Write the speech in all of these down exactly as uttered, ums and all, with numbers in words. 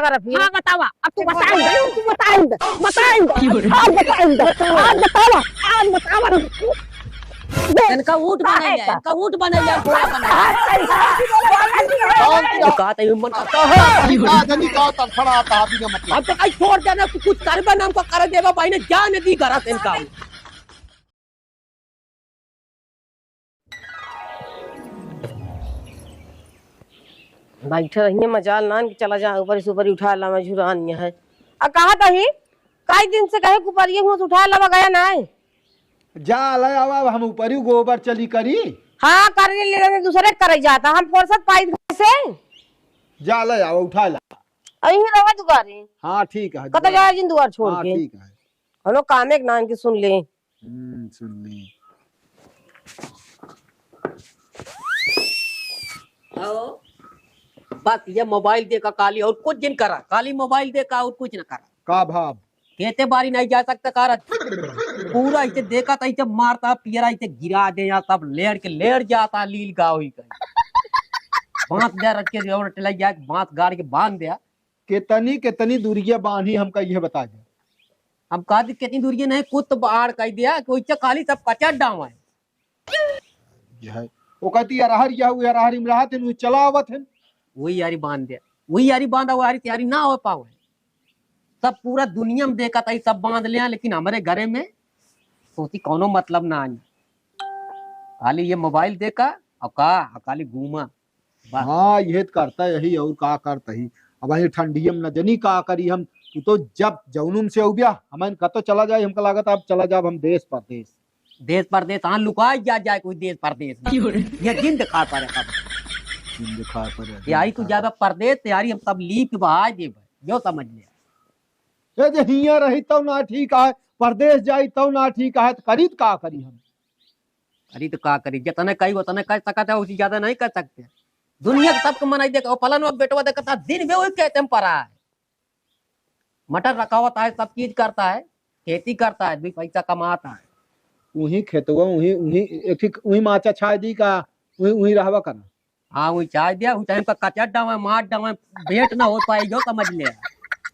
करब फिर। हाँ, बतावा। अब तू बताइन दे, तू बताइन दे, बताइन दे। आज बताइन दे, आज बतावा, आज बतावा। इनका ऊँट काहे बनाइया, का? इनका ऊँट बनाइया, घोड़ा बनाइया। शांति रहो। का तई मन करता है? का जनी का तड़फड़ा आता है बिना मतलब। अब तो कहीं छोड़ देना, तू कुछ करबे ना, हमको कर देबा, भाई ने जान दी गरत इनका। बैठे रहिए, मजाल नान कि चला जा, ऊपर से ऊपर उठा लावा, झुरान यहाँ है। आ, कहा तही? कई दिन से कहे, ऊपर ये हुआ से उठा लावा, गया ना है। जा, ले आवा, अब हम ऊपर ही गोबर चली करी। हाँ, कर ले, ले, दूसरे के करे जाता, हम फुर्सत पाई घर से। जा, ले आवा, उठा ला। अहीं रहा दुआरे। हाँ, ठीक है, कत दुआरे। जाए जिन दुआर छोड़ हाँ, के। ठीक है। हलो, काम एक नान के सुन ले। हम्म, सुन ली। आओ। बस ये मोबाइल देखा काली, और कुछ जिन करा, काली मोबाइल देखा और कुछ न करा। का भाव? खेते बारी नहीं जा सकता कार। पूरा इसे देखा था, इसे मारता, पियरा इसे गिरा दे, यहाँ सब लेड़ के लेड़ जाता, लील गाँव ही कहीं। बांस दे रख के, जो टलाई जाए, बांस गाड़ के बांध दिया। कितनी, कितनी दूरिया बांधी, हमका यह बता दे। हम कहा थी, कितनी दूरिया नहीं, कुत बाढ़ कह दिया कि ओइसे खाली सब कचर डावा है। यह है। वो कहती, "अरहर यह, वो अरहर में रहत है, वो चला आवत है।" वही यारी बांध दिया, वही यारी बांधा, वो यारी तैयारी ना हो पावे। सब पूरा दुनिया में देखा था, ये सब बांध लिया, लेकिन हमारे घरे में सोची कौनो मतलब ना आई। खाली ये मोबाइल देखा, और का, और खाली घूमा। वाह। हाँ, यह तो करता यही, और का करता ही। अब ये ठंडिया में न जनी का करी हम, तू तो जब जौनुम से उबिया, हम इनका तो चला जाए, हमका लागत अब चला जाब हम देश परदेश। देश परदेश, हाँ, लुकाए जा जाए कोई देश परदेश में। क्यों रे? ये जिंद खा पड़े कब। जिंद खा पड़े, तैयारी तू जाबे परदेश, तैयारी हम सब लीप के बहाए देबे, यो समझ ले। ये जे हियां रही तब ना ठीक है, परदेश जाई तब ना ठीक है, तो करी तो का करी हम? करी तो का करी, जितने कही उतने कर सकत है, उससे ज्यादा नहीं कर सकते। दुनिया के सबके मनई देख, वो फलन वो बेटवा देखता, दिन भी वही खेते में पड़ा है, मटर रखावत है, सब चीज करता है, खेती करता है, भी पैसा कमाता है। उही खेतवा, उही, उही, एक ठिक, उही माचा छाय दी का, उही, उही रहवा करना। हाँ, उही छाय दिया, उही टाइम का कचर डावे, मार डावे, भेंट ना हो पाई, जो समझ ले।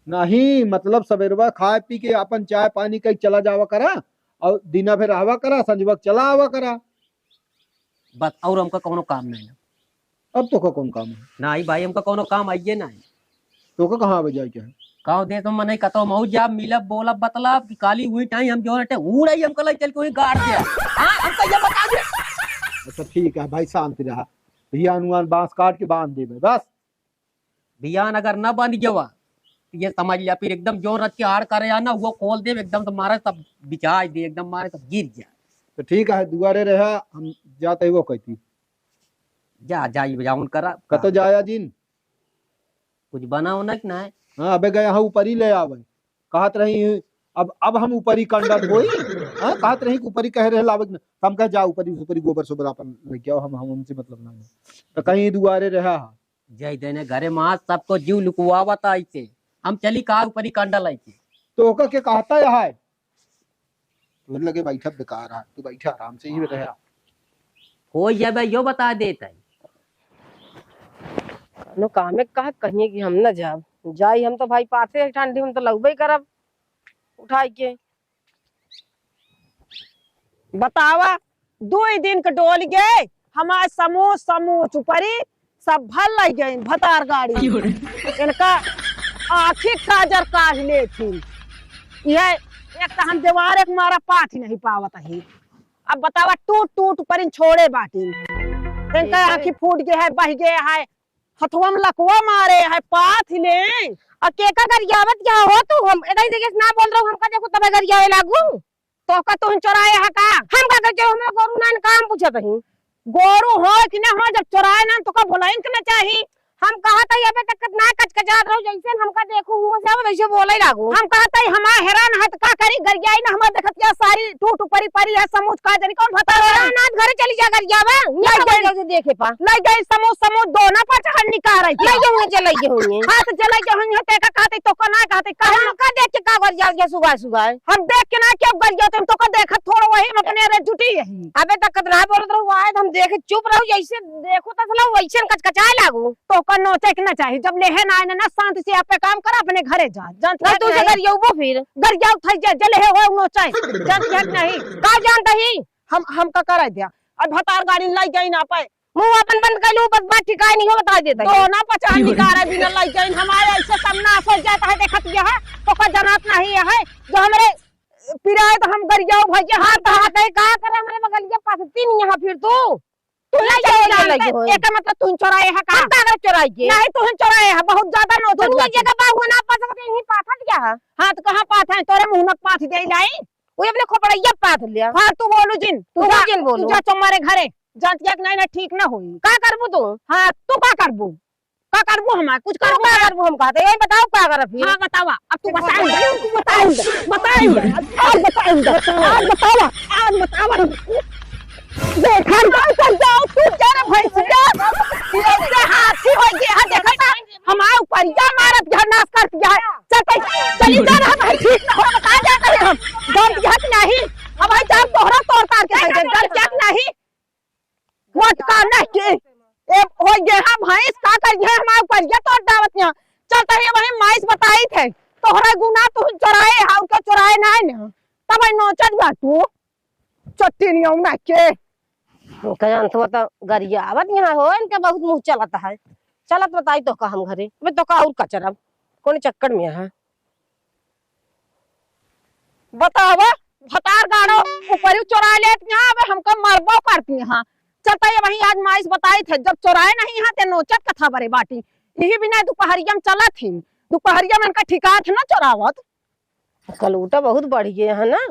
नहीं, मतलब, सबेरवा खाए पी के अपन चाय पानी कई चला जावा करा, और दिना भर रहवा करा, संझवा के चला आवा करा। बस, और हमका कौनो काम नहीं है। अब तोका कौन काम है? नहीं भाई, हमका कौनो काम आइए नहीं। तोका कहाँ आवे जाए के है? गाँव देश में नहीं, कतो मऊ जाब, मिलब, बोलब, बतलब कि काली हुई टाइम हम जो रटे, उड़ाई हमका ले चल के वहीं गाड़ दे। हाँ, हमका ये बता दे। अच्छा, ठीक है भाई, शांति रहा। भैया, अनुमान बांस काट के बांध देबे, बस। बियान अगर न बन गवा, तो ये समझ लिया, फिर एकदम जोर रच के आड़ करे आना, वो खोल दे, एकदम से मारे सब बिछाई दे, एकदम मारे सब गिर जाए। तो ठीक है, दुआरे रहा, हम जाते ही वो कहती। जा, जा, ये जाउन करा। कतो जाया जिन? कुछ बना होना कि ना है? हाँ, अबे गया हाँ ऊपर ही ले आवे। कहत रही, अब, अब हम ऊपर ही कंडत होई। हाँ, कहत रही कि ऊपर ही कह रहे लावे कि ना। हम कह जा ऊपर ही, ऊपर ही गोबर सोबर अपन लेके आओ, हम, हम उनसे मतलब ना है। तो कहीं दुआरे रहा। जय देने घरे में आज सबको जीव लुकवावत आई से। हम चली का ऊपर ही कंडल आई से। तो ओकर के कहता है? तोर लगे बैठा बेकार है, तू बैठा आराम से ही रहा। हो जाबे, यो बता देत है। कौनो कामे का कहिए कि हम न जाब। जाई हम तो भाई पासे है ठंडी में तो लउबे करब उठाई के। बतावा, दुई दिन के डोल गए, हमार समूच, समूच उपरी सब भर लग गए भतार गाड़ी। क्यों रे? इनका आँखी काजर काढ़ ले थी। यह एक तो हम दीवार एक मारा पाथ ही नहीं पावत ही। अब बतावा, टूट टूट उपरी छोड़े बाटी। इनका आँखी फूट गए है, बह गए है, हथुआ में लकवा मारे है, पाथ ले। और केका गरियावत क्या हो तू? हम एदाई देखे से ना बोल रहा हूँ, हमका देखो तबे गरियावे लागू। तो का तुहन चोराए है का? हम का कहे, हमरा गोरू नान काम पूछत ही। गोरू हो कि ना हो, जब चोराए ना तो का भुलाइन के ना चाही। हम कहा था अबे तक ना कचकचात रहो, जैसे हमका देखू हुआ से अब वैसे बोले लागू। हम कहा था हमार हैरान है तो का करी, गरियाई ना हमार देखत क्या सारी टूट परी परी है, समूच का जनी कौन भता है? ना घरे चली जा गरियावे, ना लग गई। गरियावे देखे पा। लग गई समूच, समूच दो ना पाँच हर निकाल रही। लग गई हुई, चल गई हुई। हाँ तो चल गई हुई, ते का कहते तो का ना कहते, कहा हमका देख के का गरिया गया सुबह सुबह। हम देख के ना क्या गरिया, तुम तो का देखत थोड़ा वही हम अपने रे जुटी यही। अबे तक कतना बोलत रहू, आए हम देखे चुप रहू, जैसे देखो तसला वैसे कचकचाए लागू। तो का नोचे के ना चाही, जब लेहे ना आए ना, ना शांति से आपे काम कर, अपने घरे जा। जानत नहीं, है तू कि से नहीं? गरियउबो फिर। गरियाउ थई जे, जले हे हो नोचाई। जानत है कि नहीं? का जानत ही? हम, हमका कराई दिया। अब भतार गाड़ी लाई जाई ना पाए। मुँह अपन बंद कर लू, बस बात ठिकाए नहीं हो, बता देता ही। दोना पचान निकारा बिना लाई जाई, हमारे ऐसे सब नाश हो जात है, देखत यह है, तो का जनात नहीं है, जो हमरे पिराए तो हम गरियाउ भैया, हाँ, हाथ, तो हाथ। हाथ है, का करे हमरे बगलिया पास तीन यहाँ फिर तू? तू ही नहीं चोराए जानते। लगे हो। एकर मतलब तू ही चोराए है का? हम का करे चोराए के? नहीं, तू ही चोराए है, बहुत ज्यादा नोचत दुनिया बाटे। जगह बा, हुआ ना पाथत, यहीं पाथत क्या है? हाँ, तो कहाँ पाथ है? तोरे मुँह में पाथ दे लाई। वो अपने खोपड़ैया पाथ लिया। हाँ, तू बोलू जिन, तू तू जा, जिन बोलू। तू जा चुम्मारे घरे। जानत है कि नहीं, ना ठीक ना होई। का करबू तू? हाँ, तू का करबू? का करबू हमार? कुछ तू करबू का का? करबू हम कहते? यही बताओ का करब फिर? हाँ, बतावा। अब तू बताई दे, तू बताई दे, बताई दे। आज बताई दे, आज बतावा, आज बतावा। देखा ना, कर जाओ, तू जा रे भैंसिया। ये ऐसे हाथी हो गया है, देखा था? हमार उपरिया मारत घर नाश कर दिया है। चल, चल, चली जा रहा भाई, ठीक ना हो, बता जाते हैं हम। डर गया कि नहीं? अब भाई जान तोहरा तोड़ तार के खाई दे, डर गया कि नहीं? मोटका नहीं के। ए, हो गया है भैंस, का कर गया हमार उपरिया तोड़ डावत यहाँ। चल, तही वही माइस बताई थे। तोहरा गुना तू चोराए है, उनका चोराए ना है ना। तब आई नोचत बा तू। चट्टी नहीं आऊ ना के। इनका अंत तो गरियावत यहाँ हो, इनका बहुत मुँह चलत है। चलत बताई तो का हम घरे, अबे तो का और कचरब, कौन चक्कर में है? बतावा, भतार गाड़ो, ऊपरी चोरा लेत यहाँ, अबे हमका मरबो करती यहाँ। चलता ये वहीं आज माइस बताई थे, जब चोराए नहीं यहाँ ते नोचत कथा बरे बाटी। यही बिना दुपहरिया में चलत ही, दुपहरिया में इनका ठिकात है ना चोरावत। कलूटा बहुत बढ़ गए है ना,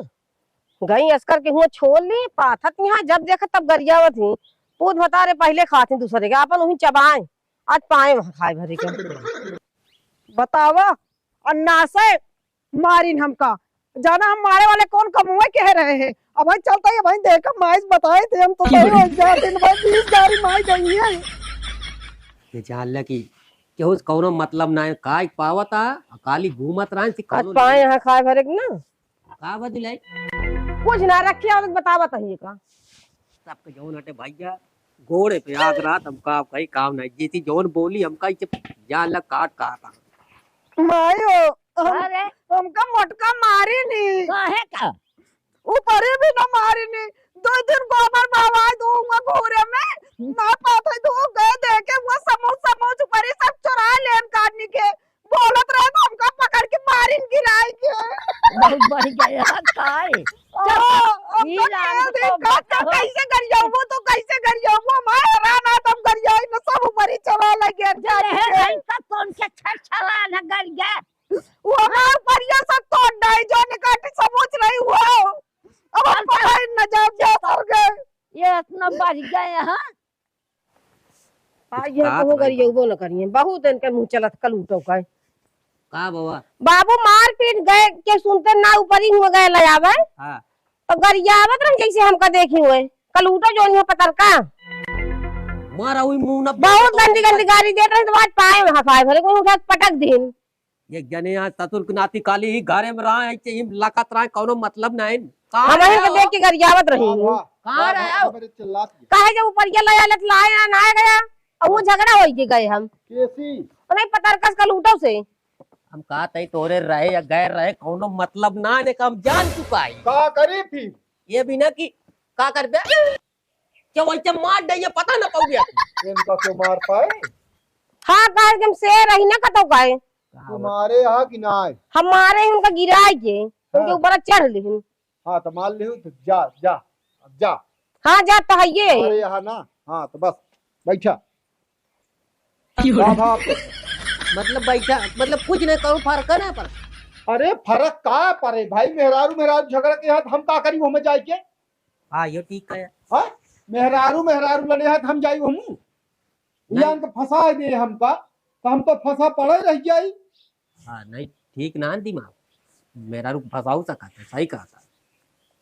गई अस्कर के हुआ छोड़ ली, पाथत यहाँ जब देखे तब गरियावत ही। पूत भतारे पहले खात ही दूसरे के, आपन वहीं चबाए, आज पाए वहाँ खाए भरे के। बतावा, अन्ना से मारिन हमका, जाना हम मारे वाले कौन कमुए कह रहे हैं। अब भाई चलता है भाई, देखा माइस बताए थे हम तो सही हो जाते भाई, बीस गाड़ी माई गई है। ये जान ले कि केहू से कौनो मतलब ना है, काय पावत आ, आ काली घूमत रहन से आज कौनो पाए लेना। यहाँ खाए भरे के ना। का बदले? कुछ ना रखे और बतावत है का। सबके जौन हटे भैया, गोड़े पे आग रात हम का कही काम नहीं, जैसी जौन बोली हम कही चुप, जान लग काट काट। माई हो, हम, अरे। हमका मोटका मारी नी। काहे का? ऊपरे भी न मारी नी। दो दिन गोबर बहाए दो हुआ घोरे में, ना पाते दो गए देखे वो समूह समूह ऊपरे सब चोरा लेन काटनी के। बोलत रहे तो हमका पकड़ के मारिन गिराई के। बहुत बढ़ गया यार, काय? ओ, अब ई तो राम तेल को दिन का बताओ। कैसे गरियाबो तो कैसे गरियाबो, हमारे राना तम गरियाई न सब ऊपरी चला लगे जले हे जाके। भाई, सब कौन के छल छला न गरिया? वो हमार परिया सब तोड़ डाई, जो निकाटी समझ रही हुआ। अब हम चल, चल। पढ़ाई न जाब जा सर गए। ये इतना बढ़ गए हैं। आ, ये का तो हो बताई गई, बा? ये वो न करिए। बहुत इनके मुँह चलत कलूटो का है। का बाबा? बाबू मारपीट गए के सुनते ना ऊपरी हुआ गए ले आवे। हाँ। तो गरियावत रहे जैसे हमका देखी हुए। कलूटो जो नहीं पतर का। मारा हुई मुंह ना बहुत बोलत गंदी हो। गंदी गारी देत रहे तो आज पाए वहाँ खाए भले कोई उठा के पटक दीन। एक जने यहाँ ससुर के नाती काली ही घरे में रहा है, चाहिए लकत रहा है, कौनो मतलब नहीं। कहाँ हम वहीं रहे पे हो? देख के गरियावत रही हाँ, हूँ। वाह, कहाँ वाह, रहे वाह, हो? हमारे चिल्लात है। काहे जब ऊपरिया लाया लत लाए ना, ना गया, और वो झगड़ा होई के गए हम। कैसी? तो नहीं पता रखस कलूटो से। हम कहा तई तोरे रहे या गैर रहे, कौनो मतलब ना ने, हम जान चुका है। का करी फिर? ये भी ना कि का करबे? क्या वैसे मार दे, ये पता ना पौगे। इनका क्यों मार पाए? हाँ, काहे कि हम शेर रही ना कतौ काहे। तुम्हारे यहाँ कि ना आए? हमारे उनका गिराए के, उनके हाँ। ऊपर चढ़ लिहिन। हाँ, तो मार लिहू, तो जा, जा, अब जा। हाँ, जा, तो है ये। हमारे यहाँ ना, हाँ, तो बस, बैठा। का भाव आपको? मतलब, बैठा, मतलब, कुछ नहीं करूँ, फर्क है ना पर। अरे, फर्क का पड़े भाई, मेहरारू, मेहरारू झगड़ा के हाथ हम का करी, हमें जाए के? हाँ, ये ठीक है। हाँ? मेहरारू, मेहरारू लड़े हाथ हम जाई, हम? नहीं। यान तो फंसा दे हमका, तो हम तो फंसा पड़े रह जाई। हाँ, नहीं, ठीक ना है दिमाग। मेहरारू को फंसाऊ सकत है, सही कहत है।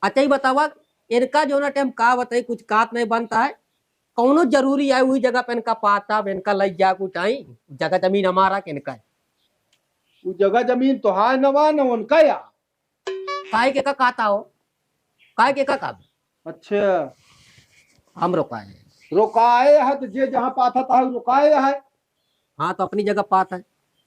अच्छा, ये बतावा, इनका जो ना टाइम का बताई, कुछ कात नहीं बनता है, कौनो जरूरी है, वही जगह पे इनका पाता, इनका लग जा कुछ आई, जगह जमीन हमारा के इनका है। वो जगह जमीन तो है नवा न उनका या। काहे के का कहता हो? काहे के का कहब? अच्छा। हम रोकाए हैं। रोकाए है तो जे जहाँ पाता था रोकाए है। हाँ, तो अपनी जगह पात है।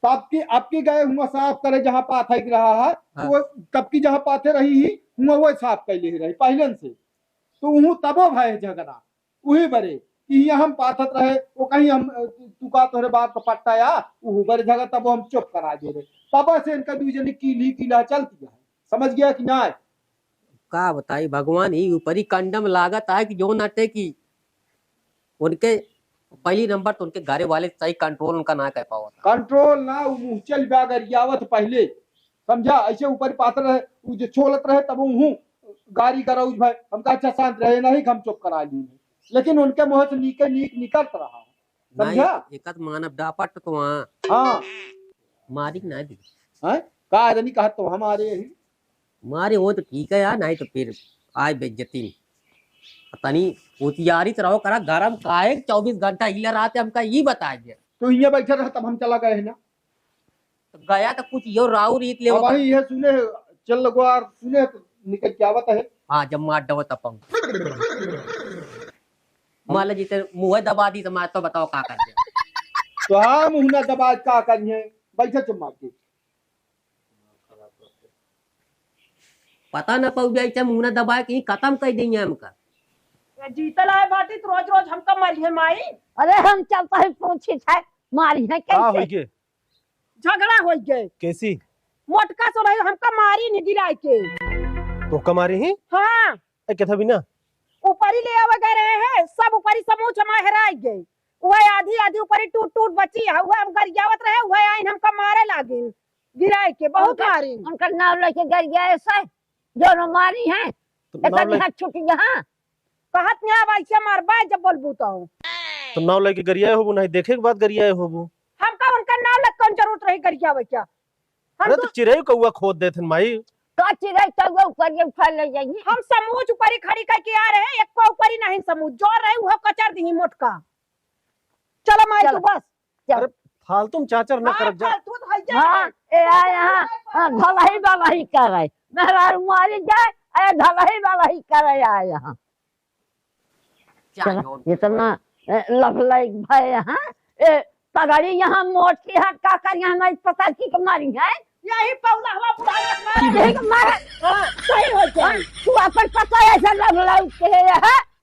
तब की, अब की गए हुआ साफ करे जहाँ पाथर रहा है, हाँ। तो वो तब की जहाँ पाथर रही ही, हुआ वो साफ कर ले रही पहले से। तो उहू तबो भय झगड़ा, उही बरे कि हियाँ हम पाथत रहे, वो कहीं हम, अ, तू का तोहरे बाप का पट्टा या, उहू बरे झगड़ा, तबो हम चुप करा दे रहे। तब से इनका दू जने कीली कीला चलती है, समझ गया कि ना? का बताई भगवान, ही ऊपरी कंडम लागत है कि जो नटे की उनके पहली नंबर तो उनके घरे वाले सही कंट्रोल उनका ना कर पावत। कंट्रोल ना, उ मुँह चल बा गरियावत पहले, समझा? ऐसे ऊपर पाथर रहे, उ जे छोलत रहे तब उहू गारी गरौज भाई, हमका अच्छा शांत रहे नहीं, हम चुप करा ली, लेकिन उनके मुँह से नीके नीक निकलत रहा, नहीं, समझा? एकाध मानव डापट तो वहाँ हाँ। मारी ना दी। हैं? का आदमी कहा तो हमारे यही मारे वो तो ठीक है यार, नहीं तो फिर आए बेइज्जती। तनी उतियारी तो रहो करा, गरम काहे चौबीस घंटा हिला रहते, हमका ई बताइ दे। तो हियाँ बैठे रहा, तब हम चला गए है ना। तो गया तो कुछ यो राउ रीत ले अब होता। भाई ये सुने, चल लगवा और सुने तो निकल के आवत है। हाँ, जब मार डबो तब हम। मान लो जैसे मुँह दबा दी तो मैं तो बताओ का कर दे। तो हाँ, मुँह ना दबा का करिए, बैठे चुप मार के। पता न पउबे, ऐसे मुँह न दबाए, कहीं खतम कर देंगे हमका। ये जीतल आए बाटी, तो रोज रोज हमका मारी है माई। अरे हम चलता है पूछी है, मारी है का कैसे? होई के? झगड़ा हो गए। कैसी? मोटका सो रही, हमका मारी नहीं गिराए के। तो का मारी ही? हाँ। ए, के था बिना? ऊपरी ले आवे गए रहे हैं, सब ऊपरी समूच हमारे हेराए गए। वह आधी आधी ऊपरी टूट टूट बची है, वह हम गरियावत रहे, वह आइन हमका मारे लागिन, गिराए के बहुत उनका, मारिन। उनका नाव लेके गरियाए से, जो न मारी है, तो एकर नाव ले- हाथ छूट गया, हाँ। कहत नहीं अब ऐसे मारबा जब बोलबू तो। तो नाव लेके गरियाए होबू, नहीं देखे के बाद गरियाए होबू। हमका उनका नाव ले कौन जरूरत रही गरियावे क्या? हम अरे तो तो चिरई कौआ खोद देत हन माई। का चिरई कौआ ऊपर ये उठा ले जाइए? हम समूच ऊपरी खड़ी करके आ रहे, एक को ऊपरी नहीं समूच, जो रहे वो कचर दी मोटका। चलो माई चलो। तू बस। चल। अरे फालतू में चाचर न हाँ, करब जा। फालतू तो है जा। हाँ, ए आ यहाँ, हाँ, भलही भलही करे। मेहरारू मारी जाए, ए भलही भलही करे आ यहाँ। चला, इतना, ए, लभ लाइक भय, हाँ? ए, पगड़ी यहाँ मोटी है, का कर यहाँ हमारी पता की के मारी है? यही पौधा हवा बुढ़ा के मारे। यही के मारे। हाँ, सही हो गया। हाँ, तू अपन पता ऐसा लभ लाइक के है, हाँ?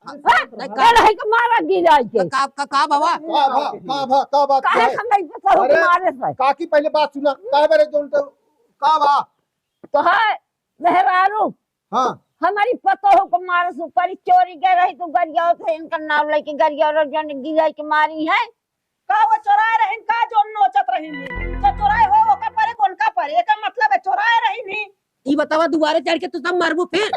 हाँ? नहीं, ए, का नहीं के मारा गिरा के। का, का, का बाबा? का भा, का भा, का बात काहे है? हम नहीं पता हो अरे, मारे से? काकी पहले बात सुना, काहे बारे जोन तो, का बा? तो है, मेहरारू, हाँ। हमारी पतोह को मारे से ऊपरी चोरी गए रही, तू गरियावत है, इनका नाव लेके गरियावत जौन गिराई के मारी है। का वो चोराए रहिन, का जौन नोचत रहिन? जो चोराए हो, ओका परे, कौन का परे? एकर मतलब है, चोराए रहिन ही। ई बतावा, दुबारे चढ़ के तू सब मरबू फिर?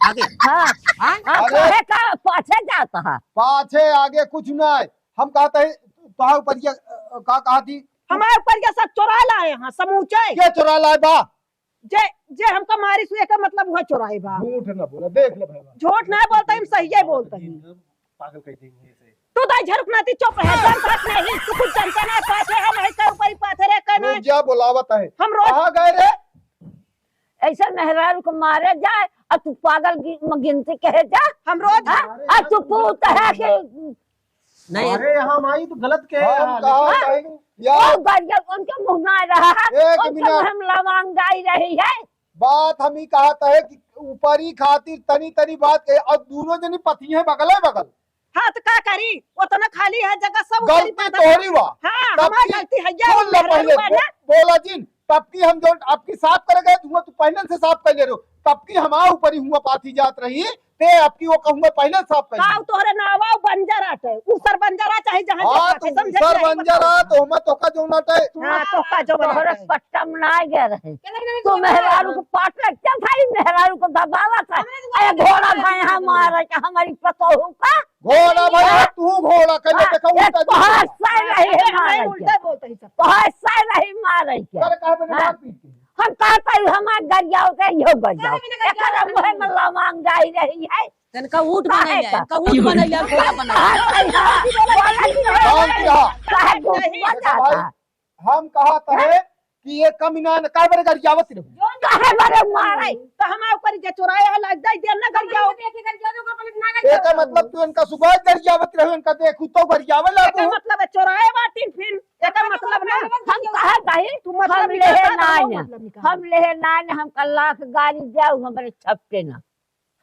आगे। हाँ। हाँ? हाँ, अरे। कहे का पाछे जाता है? पाछे आगे कुछ ना है। हम कहते हैं, तोहार ऊपर ये, अ, का कहा थी? हमारे ऊपर ये सब चोरा लाए हैं, समूचे। के चोरा लाए बा? जे, जे हमका मारी सुए का मतलब वह चोराए बा। झूठ ना बोला, देख ले भाई। झूठ ना बोलता, हम सही है बोलता ही। पागल कह देंगे इसे। तू दाई झरुक नाती चुप रहे, जन बात नहीं, तू कुछ जानता ना, पाछे हम है का ऊपर ही पाथे रहे, कहना है। जा बोलावत है। हम रोज कहाँ गए रे? ऐसे मेहरारू को मारे जाए, और तू पागल गि-, म-, गिनती कहे जा। हम रोज हाँ? और तू पूत है कि नहीं। अरे, हम आई तो गलत के हम यार, कहा लेकिन भाई, यार। ओ, गजब, उनके मुँह ना रहा है, एक उनके मिनट। मुँह में लवांग आई रही है। बात हम ही कहत है कि ऊपरी खातिर तनी तनी बात कहे, और दोनों जनी पति हैं बगले बगल। हाँ, तो का करी, उतना खाली है जगह, सब ऊपरी गलती पाथर। तोहरी बा। हाँ, तब हमार की गलती है, ये सुन ले मेहरारू पहले, बा ना। बो-, बोला जिन, तब की हम जो आपकी साफ करे गए, धुआं तू पहले से साफ कर ले रहो, तब की हमारे ऊपर ही हुआ पाथी जात रही, ते आपकी वो कहूँगा पहले साफ कर का ली। तोहरे नावा बंजर आटे, ऊसर बंजर आ चाहे जहाँ हाँ, जे तो पाटे, समझे ऊसर कि नहीं बंजर आ, बताओ। तो हमें तो का जो ना टे। हाँ, तो का जो तोहरे बनाते हैं। पट्टा में ना गए रहे। नहीं, नहीं, तू नहीं, मेहरारू नहीं। को पाट रख, चल भाई, मेहरारू को दबावत है। नहीं, नहीं, अरे नहीं, घोड़ा नहीं, भाई नहीं, हम नहीं। मारे के हमारी पतोहू का। घोड़ा भाई, हाँ। तू घोड़ा, कहीं हाँ, देखा ये उल्टा तोहर जीत। साय नहीं है अरे, मारे हमें के। उल्टा बोलते हैं सब। तोहर साय नहीं मारे के। अरे, कहाँ मैंने हाँ। मारपीट की? हम कहते हैं, हमार गरियाओ के, इहो गरियाओ। काहे बिना गरियाओ? एकर मुँह में लवांग आई रही है। तनका ऊँट काहे बनैया, का? इनका ऊँट बनैया, घोड़ा बनैया। हाँ, सही है। बोला कि नहीं? कौन किया? काहे घुस देखो जाता? भाई, हम कहत हैं कि ये कमीना न काहे बरे गरियावत रहो? का अरे, मारे, मारे। तो हम ऊपर जे चोराए है, लाग जाए, देर ना कर जाओ। देखे कर जाओ, तो ऊपर ना कर एका जाओ। मतलब तू इनका सुबह गरियावत रहो, इनका देखू तो गरियावे लागू। एका मतलब है चोराए बाटिन फिर। एका मतलब ना। हम कहा भाई, तू मतलब हम निकाल, लेहे बताओ ना, ना। मतलब निकाल। हम लेहे ना, ना, हम कल्ला के गाड़ी जाऊ, हमरे छपटे ना।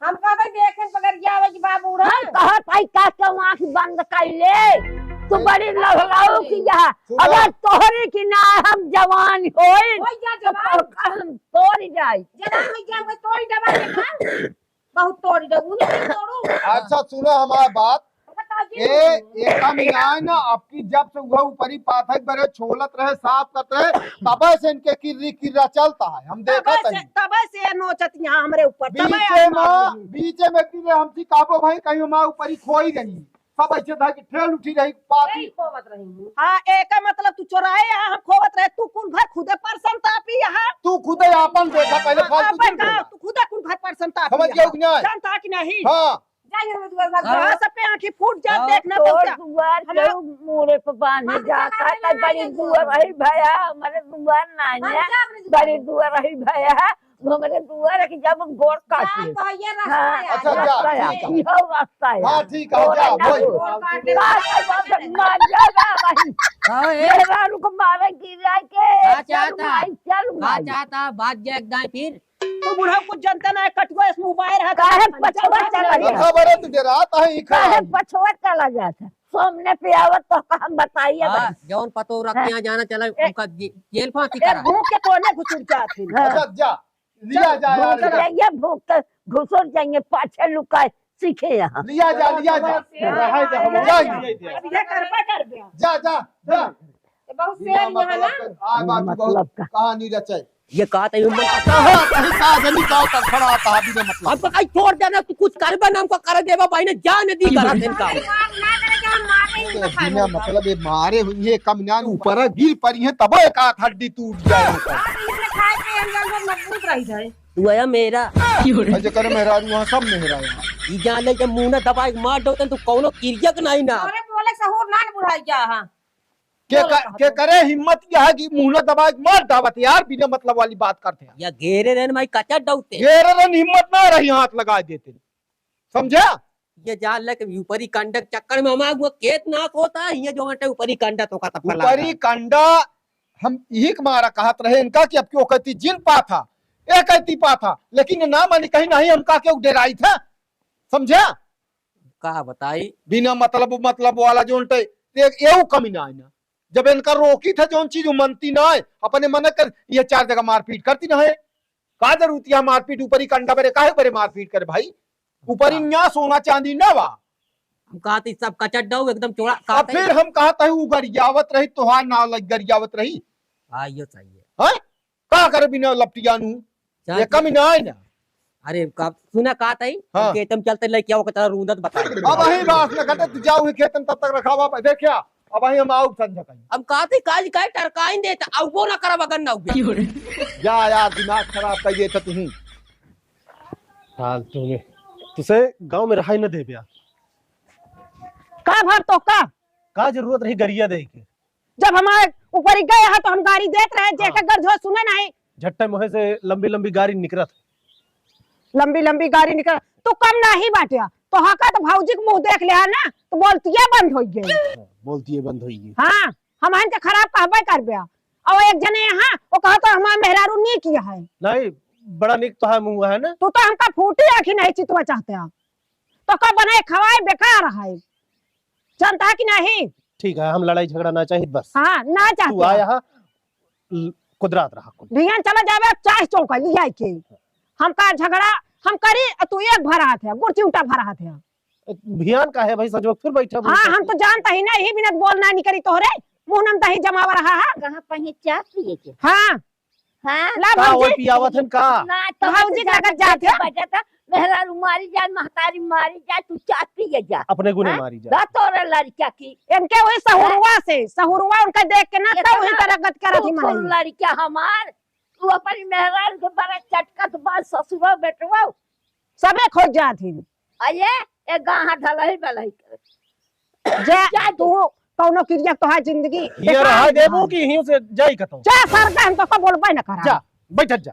हम कहबे देखे बगैर जावे कि बाबू रे। हम कहत हई का के आँख बंद कर ले। तू बड़ी लहलाऊ की यहाँ। सुनो। अगर तोहरी की ना हम जवान होई, होई जा तो जवान। हम तोड़ जाई। जवान होई जा, कोई तोड़ जवान देखा। बहुत तोड़ दे, उन्हीं के तोड़ू। अच्छा, सुनो हमार बात। बताओ जी। ए, ए कम ना, ना, आपकी जब से वह ऊपरी पाथक बरे छोलत रहे, साफ करत रहे, तबे से इनके किर्री किर्रा चलता है, हम देखत तबे से, हई। तबे से नोचत यहाँ हमरे ऊपर, तबे बीचे आइल में, मार। बीचे में फिर हमसे काबो भाई कहीं हमार ऊपरी खोई रही, सब ऐसे था कि ठेल उठी रही, पाथी। यही खोवत रही हूँ। हाँ, एका मतलब तू चोराए यहाँ, हम खोवत रहे, तू कुल घर खुदे परसन तापी यहाँ। तू खुदे आपन देखा, पहले हाँ, फालतू आपन जिन का, बोला। तू खुदे कुल घर परसन तापी समझ यहाँ। गया कि नहीं? जानता कि नहीं? हाँ। जाइए, हम दुआर पर हाँ। हाँ, सबके आँखी फूट जात, हाँ, देखना तोर पहुँचा। दुआर हमार के मुड़े पे बांधे हम जाता, जाना तो नहीं बड़ी जाएंगे। दुआर रही भया, हमारे दुआर ना हम है, जाब नहीं बड़ी दुआर। दुआर रही भया, हमारे दुआर के जब गोड़ काट जा, ले। तो ये रास्ता हाँ, है, अच्छा, जा, रास्ता है, ठीक है। इहो रास्ता है। हाँ, ठीक है, और जा, ना वही। हो। गोड़ काट ले। बात है, बात है, मार जाएगा भाई। हाँ, ए। मेहरारू को मारे गिरा के, का चल चाहता? माई, चल का माई। चाहता? बात जे एक दाएं फिर। तू बुढ़ऊ कुछ जनते ना है, कटुआ इस मोबाइल है, काहे तो पछवा चला गया? खबर है, तू डरात है, ई काहे खबर। पछवा चला जात है? सामने पे आवत तो हम बताइए हाँ, भाई। जौन पतो रख के हाँ। यहाँ जाना चला, ए, उनका जे-, जेल फांसी ए, करा। भूख के कोने घुसुर जात है। हाँ। अच्छा, जा, लिया चल, जा यार। भूख जाइए, भूख के घुसुर जाइए, पाछे लुकाए सीखे यहाँ। लिया जा, लिया जा। रहे दे हम। जा, अब ये करबा कर दे। जा, जा, जा। ये बहुत बिना शेर यहाँ मतलब ना। के, आए बात मतलब बहुत का। कहानी रचाई। ये कहा था, ये मन कहा था, कहीं का आदमी का उतर खड़ा था, बिना मतलब। हमको कहीं छोड़ देना, तू कुछ करबे ना, हमको कर देबा, भाई ने जान दी करा थे इनका। अरे बाप, ना करे, जब मारे ही तो बिना खाए मतलब, ये मारे हुई है, कम जान ऊपर गिर पड़ी है, तब एक आध हड्डी टूट जाए। बाप, इसने खाए पे हम लोग मजबूत रही जाए। तू आया मेरा। ऐसे करे मेहरारू, वहाँ सब मेहरा है। ई जान ले, जब मुंह ना दबाए के मार दो, तो तू कौनो किरिया के नहीं ना। अरे बोले सहूर ना बुढ़ाई जा, हाँ। के बोलो क-, कहा के तो। करे हिम्मत यह है कि मुंह ना दबा के मार डावत यार, बिना मतलब वाली बात करते हैं। या घेरे रहन माई कचर डौते। घेरे रहन हिम्मत ना रही, हाथ लगा देते। समझा? ये जान ले कि ऊपरी कंडक चक्कर में हमारा वो खेत नाश होता है, ये जो घंटे ऊपरी कंडक होगा तब फला ऊपरी था। कंडा हम यही के मारा कहत रहे इनका कि अब क्यों कहती जिन पा था, ए कहती पा था, लेकिन ये ना मानी कहीं नहीं हमका क्यों डेराई था। समझा? का बताई? बिना मतलब, मतलब वाला जोन टे, एक एऊ कमी ना आइना। जब इनका रोकी था, जोन चीज मनती ना है, अपने मन कर, ये चार जगह मारपीट करती ना है। का जरूरत है मारपीट? ऊपरी कंडा बरे, काहे बरे मारपीट करे भाई? ऊपरी हाँ। न्या सोना चांदी ना बा। हम कहते सब कचट डाउ, एकदम चोड़ा अब कहते। फिर हम कहता है, उगरियावत रही, तोहार नाव लग गरियावत रही। हाँ, ये सही है। हैं? का करे बिना लपटियानू? जा ये जी। कमी ना है ना। अरे, का, सुना का तई? हाँ। खेतम चलते लइकिया ओके तरह रूंदत बताई। अब वही बात न घटे, तू जाओ ही खेतन तब तक रखावा, देखिया, अब वही हम आउब संझा कहीं। अब का तई काज काहे टरकाइन देत, आउबो ना करब अगर ना उबे। जा यार, दिमाग खराब कर देत तुही। फालतू में। तुसे गांव में रहाई न देबे यार। का भर तो का? का जरूरत रही गरिया दे के? जब हमारे ऊपर ही गए हा तो हम गारी देत रहे, जेके हाँ। गर्ज हो सुने नहीं। झट्टे मुँहे से लंबी लंबी गारी निकरत। लंबी लंबी गारी निकरत। तू कम नहीं बाटिया। तोहका तो भौजी के मुँह देख लिहा ना, तो बोलतिया बंद होइ गई। हाँ, बोलतिया बंद होइ गई। हाँ, हमहन के खराब कहबे करबे। और एक जने यहाँ, वो कहा तो हमार मेहरारू नीक है। नहीं, बड़ा नीक तोहार मुँह है ना। तू तो हमका फूटी आँखी नहीं चितवा चाहते हो। तोका बनाए खवाए बेकार है। जानता है कि नहीं? ठीक है, हम लड़ाई झगड़ा ना चाहित बस। हाँ, ना तू चाहते आ हैं। यहाँ, ल-, कुदरात रहा कुल। भियान चला जावे, चाहे चौका लिया के। हमका झगड़ा हम करी, अ तू एक भरा हाथ है, गुड़ चिउटा भरा हाथ है। भियान का है भाई, सजो फिर बैठा हाँ, बैठा। हम तो जानता ही नहीं, बिना बोल ना निकरी तोहरे, मुँह नम दही जमावा रहा है। कहाँ पही चाह पिए के? हाँ। हाँ। ला का भौजी। वो पियावत हन का? ना, तो भौजी के लगत जात है। बजा था, मेहरारू मारी जाए, महतारी मारी जाए, तू चाह पिए जा। अपने गुने हाँ? मारी जाए। ला तोरे लड़किया की। इनके वही सहुरुआ से, सहुरुआ उनका देख के ना, ये तो वही तो तरह गत करत ही तू मनई। लड़किया हमार, तू अपनी मेहरारू के बड़ा चटकत बा, ससुरो बेटवा। सबे खोज जात ही। अये, ए गाँहा ढलही बलही करे। जा, जा तू। तू कौनो किरिया तोहार जिंदगी ये बेकार रहा है। देबू कि यहीं से जाई कतौ? जा सर, हम तो को बोलबे न करा। जा, बैठत जा।